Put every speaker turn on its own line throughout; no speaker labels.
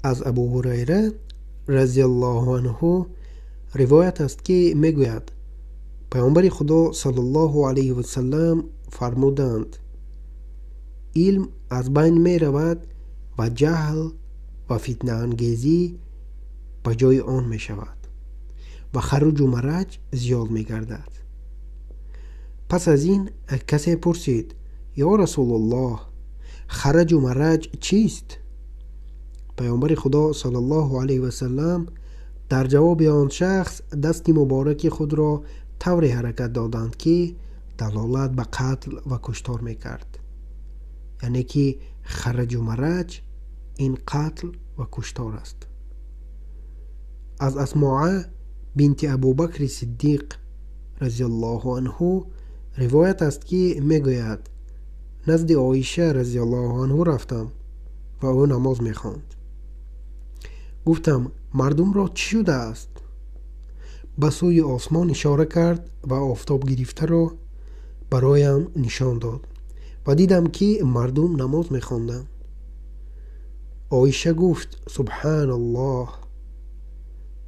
Аз Абу Ҳурайра разияллоҳу анҳу ривоят аст, ки мегӯяд: Паёмбари Худо саллаллоҳу алайҳи васаллам фармуданд: илм аз байн меравад ва ҷаҳл ва фитнаангезӣ ба ҷои он мешавад ва харуҷу мараҷ зиёд мегардад. Пас аз ин касе пурсид: ё Расулуллоҳ, хараҷу мараҷ чист? Паёмбари Худо саллаллоҳу алайҳи васаллам дар ҷавоби он шахс дасти мубораки худро тавре ҳаракат доданд, ки далолат ба қатл ва куштор мекард. Яъне ки хараҷу мараҷ ин қатл ва куштор аст. Аз Асмоа бинти Абубакри Сиддиқ разияллоҳу анҳу ривоят аст, ки мегӯяд: назди Оиша разияллоҳу анҳу рафтам ва ӯ намоз мехонд. Гуфтам: мардумро чӣ шудааст? Ба сӯи осмон ишора кард ва офтоб гирифтаро бароям нишон дод ва дидам, ки мардум намоз мехонданд. Оиша гуфт: субҳаналлоҳ.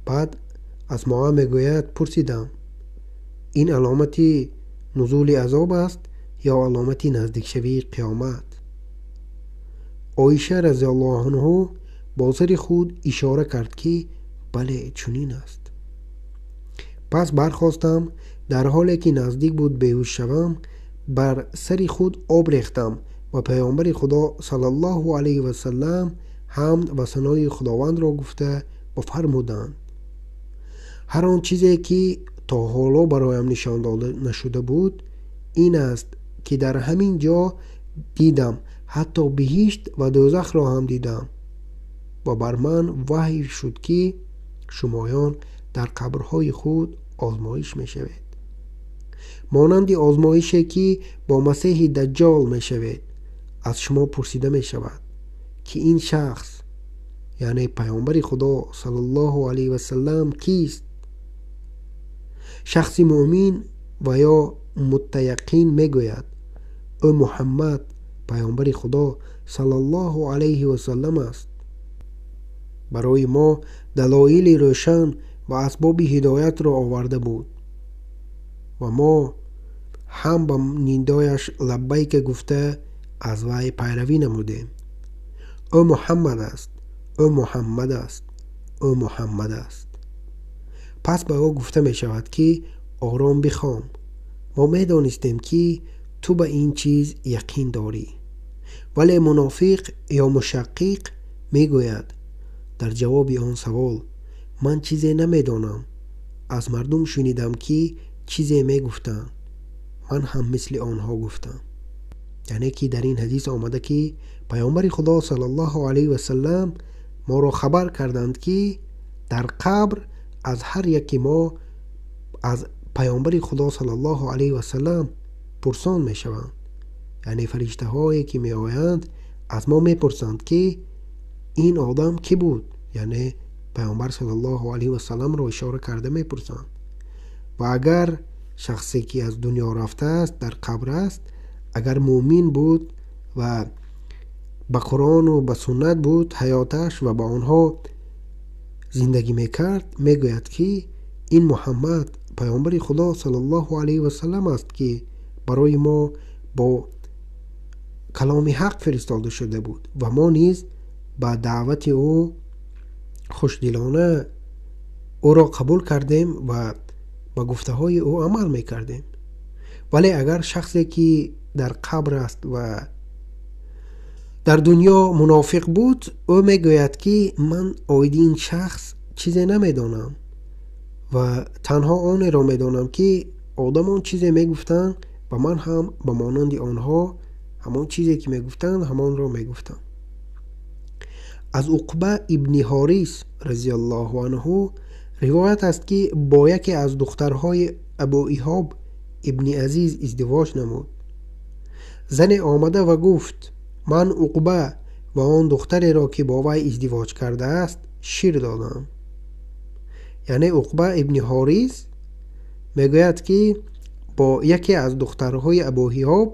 Баъд Асмоа мегӯяд: пурсидам, ин аломати нузули азоб аст ё аломати наздикшавии қиёмат? Оиша разияллоҳу анҳу бо сари худ ишора кард, ки бале, чунин аст. Пас бархостам, дар ҳоле ки наздик буд беҳуш шавам, бар сари худ об рехтам ва Паёмбари Худо саллаллоҳу алайҳи васаллам ҳамд ва санои Худовандро гуфта ва фармуданд: ҳар он чизе ки то ҳоло бароям нишон дода нашуда буд, ин аст, ки дар ҳамин ҷо дидам, ҳатто биҳишт ва дӯзахро ҳам дидам ва бар ман ваҳй шуд, ки шумоён дар қабрҳои худ озмоиш мешавед, монанди озмоише ки бо Масеҳи Даҷҷол мешавед. Аз шумо пурсида мешавад, ки ин шахс, яъне Паёмбари Худо саллаллоҳу алайҳи васаллам, кист? Шахси муъмин ва ё муттаяққин мегӯяд: ӯ Муҳаммад Паёмбари Худо саллаллоҳу алайҳи васаллам аст. Барои мо далоили рӯшан ва асбоби ҳидоятро оварда буд ва мо ҳам ба нидояш лаббайка гуфта аз вай пайравӣ намудем. Ӯ Муҳаммад аст, ӯ Муҳаммад аст, ӯ Муҳаммад аст. Пас ба ӯ гуфта мешавад, ки ором бихон, мо медонистем, ки ту ба ин чиз яқин дорӣ. Вале мунофиқ ё мушаққиқ мегӯяд дар ҷавоби он савол: ман чизе намедонам, аз мардум шунидам, ки чизе мегуфтанд, ман ҳам мисли онҳо гуфтам. Яъне ки дар ин ҳадис омада, ки Паёмбари Худо саллаллоҳу алайҳи васаллам моро хабар карданд, ки дар қабр аз ҳар яки мо аз Паёмбари Худо саллаллоҳу алайҳи васаллам пурсон мешаванд. Яъне фариштаҳое ки меоянд аз мо мепурсанд, ки ин одам кӣ буд? Яъне Паёмбар саллаллоҳу алайҳи васалламро ишора карда мепурсанд. Ва агар шахсе ки аз дунё рафтааст, дар қабр аст, агар муъмин буд ва ба Қуръону ба суннат буд ҳаёташ ва ба онҳо зиндагӣ мекард, мегӯяд, ки ин Муҳаммад Паёмбари Худо саллаллоҳу алайҳи васаллам аст, ки барои мо бо каломи ҳақ фиристода шуда буд ва мо низ ба даъвати ӯ хушдилона ӯро қабул кардем ва ба гуфтаҳои ӯ амал мекардем. Вале агар шахсе ки дар қабр аст ва дар дунё мунофиқ буд, ӯ мегӯяд, ки ман оиди ин шахс чизе намедонам ва танҳо онеро медонам, ки одамон чизе мегуфтанд ва ман ҳам ба монанди онҳо ҳамон чизе ки мегуфтанд ҳамонро мегуфтам. Аз Уқба ибни Ҳорис разияллоҳу анҳу ривоят аст, ки бо яке аз духтарҳои Абу Иҳоб ибни Азиз издивоҷ намуд. Зане омада ва гуфт: ман Уқба ва он духтареро, ки бо вай издивоҷ кардааст, шир додам. Яъне Уқба ибни Ҳорис мегӯяд, ки бо яке аз духтарҳои Абу Иҳоб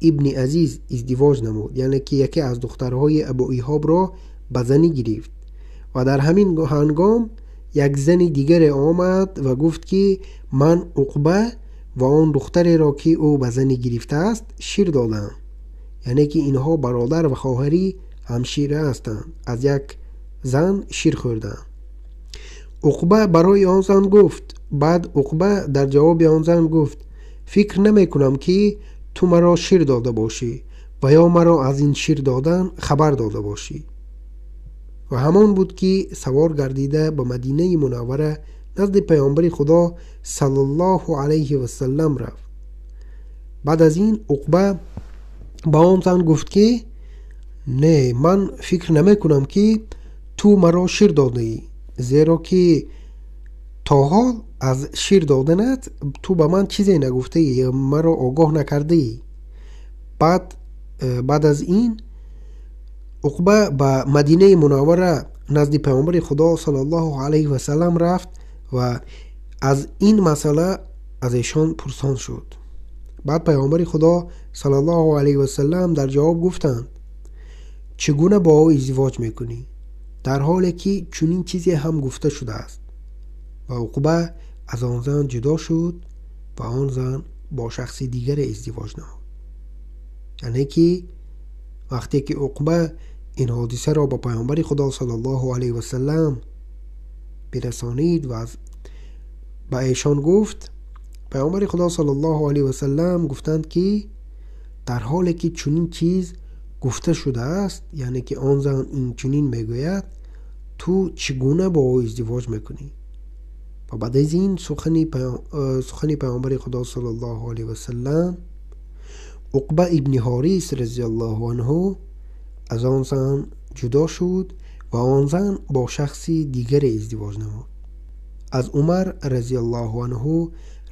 ибни Азиз издивоҷ намуд, яъне ки яке аз духтарҳои Абу Иҳобро ба занӣ гирифт ва дар ҳамин ҳангом як зани дигаре омад ва гуфт ки ман Уқба ва он духтареро ки ӯ ба занӣ гирифтааст шир додам. Яъне ки инҳо бародар ва хоҳари ҳамшира ҳастанд, аз як зан шир хӯрданд. Уқба барои он зан гуфт. Баъд Уқба дар ҷавоби он зан гуфт: фикр намекунам ки ту маро шир дода бошӣ ва ё маро аз ин шир додан хабар дода бошӣ. Ва ҳамон буд ки савор гардида ба Мадинаи Мунаввара назди Паёмбари Худо саллаллоҳу алайҳи васаллам рафт. Баъд аз ин Уқба ба он зан гуфт ки не, ман фикр намекунам ки ту маро шир додаӣ, зеро ки то ҳол аз шир доданат ту ба ман чизе нагуфтаӣ, маро огоҳ накардаӣ. Баъд аз ин Уқба ба Мадинаи Мунаввара назди Паёмбари Худо саллаллоҳу алайҳи васаллам рафт ва аз ин масъала аз эшон пурсон шуд. Баъд Паёмбари Худо саллаллоҳу алайҳи васаллам дар ҷавоб гуфтанд: чӣ гуна бо ӯ издивоҷ мекунӣ, дар ҳоле ки чунин чизе ҳам гуфта шудааст? Ва Уқба аз он зан ҷудо шуд ва он зан бо шахси дигаре издивоҷ намуд. Яъне ки вақте ки Уқба ин ҳодисаро ба Паёмбари Худо саллаллоҳу алайҳи васаллам бирасонид ва ба эшон гуфт, Паёмбари Худо саллаллоҳу алайҳи васаллам гуфтанд ки дар ҳоле ки чунин чиз гуфта шудааст, яъне ки он зан ин чунин мегӯяд, ту чӣ гуна бо ӯ издивоҷ мекунӣ? Ва баъд аз ин сухани Паёмбари Худо саллаллоҳу алайҳи васаллам Уқба ибни Ҳорис разияллоҳу анҳу аз он зан ҷудо шуд ва он зан бо шахси дигаре издивоҷ намуд. Аз Умар разияллоҳу анҳу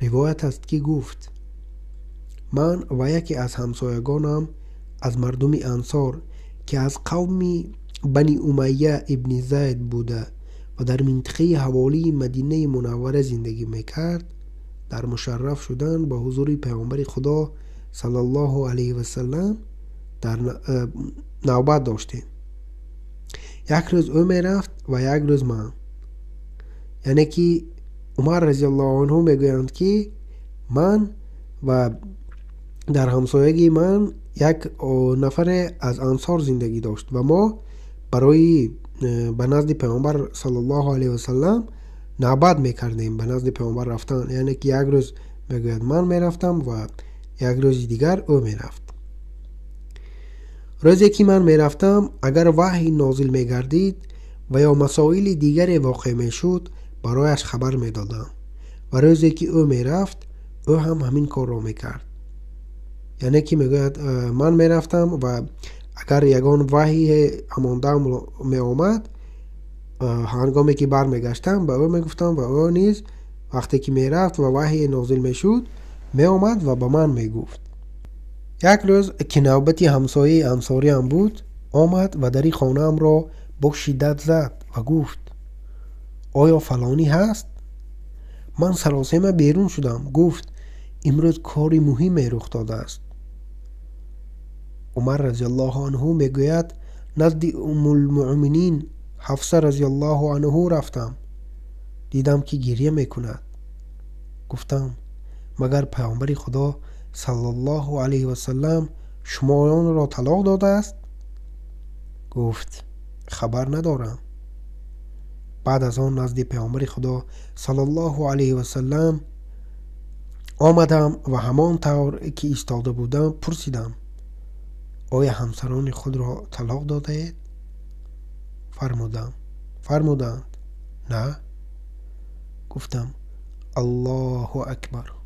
ривоят аст ки гуфт: ман ва яке аз ҳамсоягонам аз мардуми Ансор ки аз қавми Бани Умайя ибни Зайд буда ва дар минтиқаи ҳаволии Мадинаи Мунаввара зиндагӣ мекард, дар мушарраф шудан ба ҳузури Паёмбари Худо саллаллоҳу алайҳи васаллам дар навбат доштем. Як рӯз ӯ мерафт ва як рӯз ман. Яъне ки Умар разияллоҳу анҳу мегӯянд ки ман ва дар ҳамсоягии ман як нафаре аз Ансор зиндагӣ дошт ва мо барои ба назди Паёмбар саллаллоҳу алайҳи васаллам навбат мекардем ба назди Паёмбар рафтан. Яъне ки як рӯз мегӯяд ман мерафтам ва як рӯзи дигар ӯ мерафт. Рӯзе ки ман мерафтам, агар ваҳй нозил мегардид ва ё масоили дигаре воқеъ мешуд, барояш хабар медодам ва рӯзе ки ӯ мерафт, ӯ ҳам ҳамин корро мекард. Яъне ки мегӯяд ман мерафтам ва агар ягон ваҳйе ҳамондам меомад, ҳангоме ки бармегаштам ба ӯ мегуфтам ва ӯ низ вақте ки мерафт ва ваҳйе нозил мешуд, меомад ва ба ман мегуфт. Як рӯз ки навбати ҳамсояи ансориам буд, омад ва дари хонаамро бо шиддат зад ва гуфт: оё фалонӣ ҳаст? Ман саросема берун шудам. Гуфт: имрӯз кори муҳиме рух додааст. Умар разияллоҳу анҳу мегӯяд: назди Уммулмуъминин Ҳафса разияллоҳу анҳу рафтам. Дидам ки гиря мекунад. Гуфтам: магар Паёмбари Худо саллаллоҳу алайҳи васаллам шумоёнро талоқ додааст? Гуфт: хабар надорам. Баъд аз он назди Паёмбари Худо саллаллоҳу алайҳи васаллам омадам ва ҳамон тавр ки истода будам пурсидам: оё ҳамсарони худро талоқ додаед? Фармуданд: на. Гуфтам: Аллоҳу акбар.